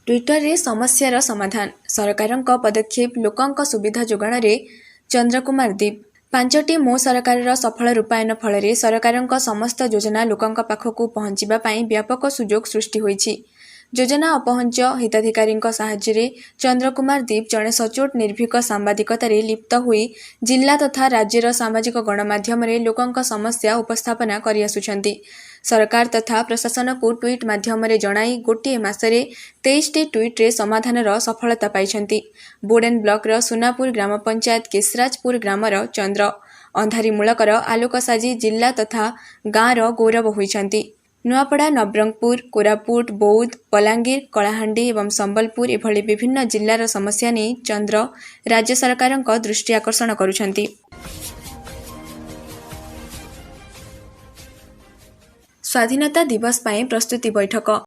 ଟ୍ୱିଟରରେ ସମସ୍ୟାର ସମାଧାନ ସରକାରଙ୍କ ପଦକ୍ଷେପ ଲୋକଙ୍କ ସୁବିଧା ଯୋଗାଣରେ ଚନ୍ଦ୍ର କୁମାର ଦୀପ। 5ଟି ମୋ ସରକାରର ସଫଳ ରୂପାୟନ ଫଳରେ ସରକାରଙ୍କ ସମସ୍ତ ଯୋଜନା ଲୋକଙ୍କ ପାଖକୁ ପହଞ୍ଚିବା ପାଇଁ ବ୍ୟାପକ ସୁଯୋଗ ସୃଷ୍ଟି ହୋଇଛି। ଯୋଜନା ଅପହଞ୍ଚ ହିତାଧିକାରୀଙ୍କ ସାହାଯ୍ୟରେ ଚନ୍ଦ୍ର କୁମାର ଦୀପ ଜଣେ ସଚୋଟ ନିର୍ଭୀକ ସାମ୍ବାଦିକତାରେ ଲିପ୍ତ ହୋଇ ଜିଲ୍ଲା ତଥା ରାଜ୍ୟର ସାମାଜିକ ଗଣମାଧ୍ୟମରେ ଲୋକଙ୍କ ସମସ୍ୟା ଉପସ୍ଥାପନା କରିଆସୁଛନ୍ତି। ସରକାର ତଥା ପ୍ରଶାସନକୁ ଟ୍ୱିଟ୍ ମାଧ୍ୟମରେ ଜଣାଇ ଗୋଟିଏ ମାସରେ 23ଟି ଟ୍ୱିଟ୍ରେ ସମାଧାନର ସଫଳତା ପାଇଛନ୍ତି। ବୋଡେନ ବ୍ଲକର ସୁନାପୁର ଗ୍ରାମ ପଞ୍ଚାୟତ କେଶରାଜପୁର ଗ୍ରାମର ଚନ୍ଦ୍ର ଅନ୍ଧାରୀ ମୂଳକର ଆଲୋକ ସାଜି ଜିଲ୍ଲା ତଥା ଗାଁର ଗୌରବ ହୋଇଛନ୍ତି। ନୂଆପଡ଼ା, ନବରଙ୍ଗପୁର, କୋରାପୁଟ, ବୌଦ୍ଧ, ବଲାଙ୍ଗୀର, କଳାହାଣ୍ଡି ଏବଂ ସମ୍ବଲପୁର ଏଭଳି ବିଭିନ୍ନ ଜିଲ୍ଲାର ସମସ୍ୟା ନେଇ ଚନ୍ଦ୍ର ରାଜ୍ୟ ସରକାରଙ୍କ ଦୃଷ୍ଟି ଆକର୍ଷଣ କରୁଛନ୍ତି। ସ୍ୱାଧୀନତା ଦିବସ ପାଇଁ ପ୍ରସ୍ତୁତି ବୈଠକ।